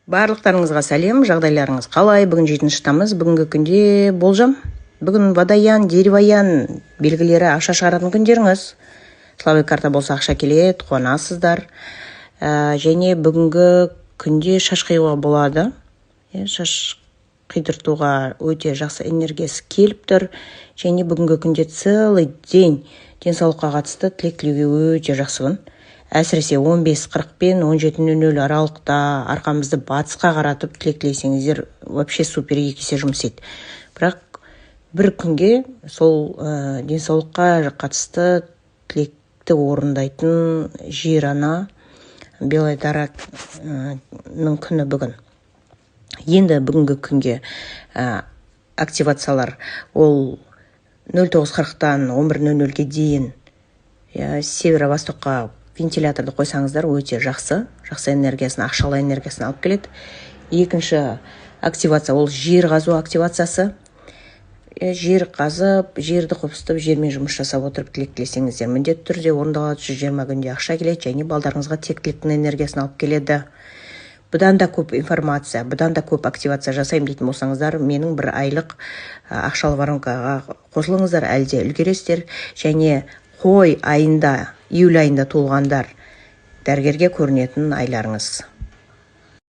Барлықтарыңызға сәлем! Жағдайларыңыз қалай? Бүгін 7 тамыз. Бүгінгі күнде болжам. Бүгін водоян, деревоян белгілері, ақша шығаратын күндеріңіз. Слабый карта болса, ақша келеді, қуанасыздар. Және бүгінгі күнде шаш қиюға болады. Иә, шаш қидыртуға өте жақсы энергиясы келіп тұр. Және бүгінгі күнде целый день денсаулыққа қатысты тілек тілеуге өте жақсы күн. Әсіресе 15:40 пен 17:00 аралықта арқамызды батысқа қаратып тілек тілесеңіздер, вообще супер, 2 есе жұмыс істейді. Бірақ бір күнге сол денсаулыққа қатысты тілекті орындайтын жер ана белая дараның күні бүгін. Енді бүгінгі күнге активациялар ол 09:40-тан 11:00-ге дейін, иә, северо востокқа вентиляторды қойсаңыздар, өте жақсы, жақсы энергиясын, ақшалы энергиясын алып келеді. Екінші активация ол жер қазу активациясы. Жер қазып, жерді қопсытып, жермен жұмыс жасап отырып тілек тілесеңіздер, міндетті түрде орындалады, 120 күнде ақша келеді және балдарыңызға тектіліктің энергиясын алып келеді. Бұдан да көп информация, бұдан да көп активация жасаймын дейтін болсаңыздар, менің бір айлық ақшалы воронкаға қосылыңыздар, әлі де үлгересіздер. Және қой айында, июль айында туылғандар, дәрігерге көрінетін айларыңыз.